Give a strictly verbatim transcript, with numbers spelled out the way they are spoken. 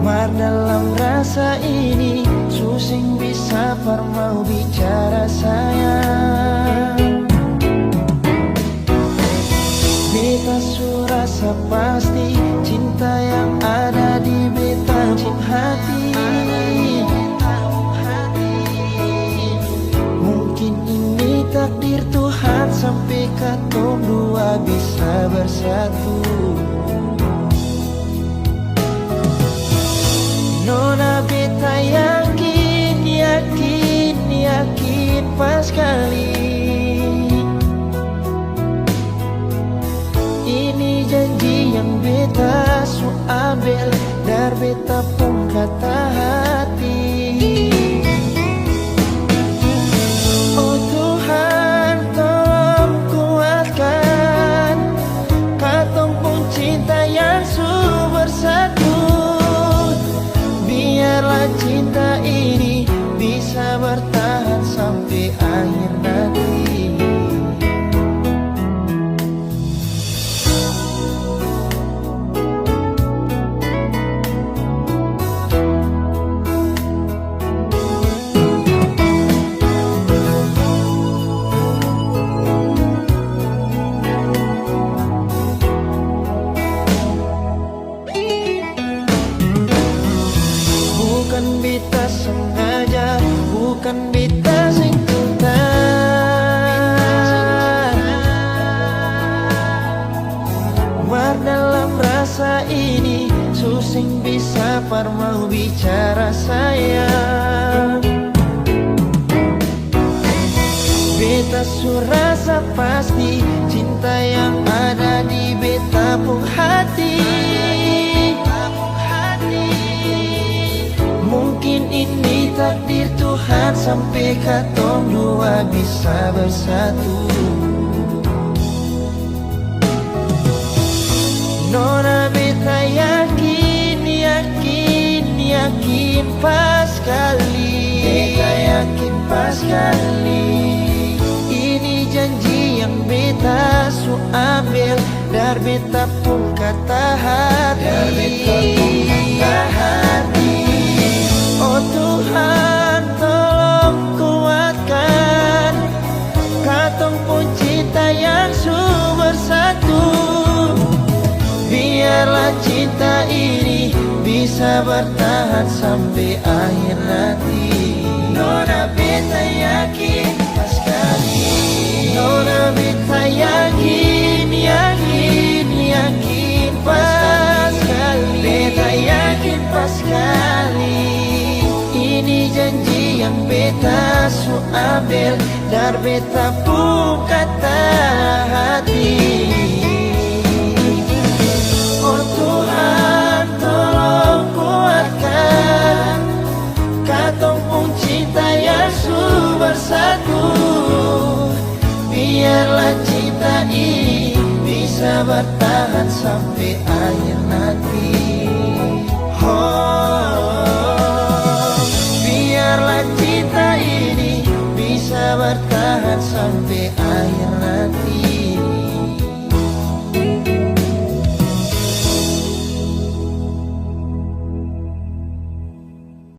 Mar dalam rasa ini, su seng bisa par mau bicara sayang. Beta su rasa pasti cinta yang ada di beta pung hati. Mungkin ini takdir Tuhan sampe katong dua bisa bersatu. Nona beta yakin, yakin, yakin paskali. Ini janji yang beta su ambel dari beta pung kata hati. Oh Tuhan, tolong kuatkan katong pung cinta yang su bersatu. Biarlah cinta ini bisa bertahan sampai akhir nanti. Bukan beta sengaja, bukan beta seng tuntas. Mar dalam rasa ini, su seng bisa par mau bicara sayang. Beta su rasa pasti cinta yang ada di beta pung hati. Mungkin ini takdir Tuhan sampe katong dua bisa bersatu. Nona beta yakin, yakin, yakin paskali. Beta yakin paskali. Ini janji yang beta su ambel dari beta pung kata hati. Dari beta pung kata hati. Oh Tuhan, tolong kuatkan katong pung cinta yang su bersatu. Biarlah cinta ini bisa bertahan sampe akhir nanti. Nona beta yakin paskali. Nona beta yakin, yakin, yakin paskali. Beta yakin paskali. Ini janji yang beta su ambel dari beta pung kata hati. Oh Tuhan, tolong kuatkan katong pung cinta yang su bersatu. Biarlah cinta ini bisa bertahan sampe akhir nanti. Oh, biarlah cinta ini bisa bertahan sampe akhir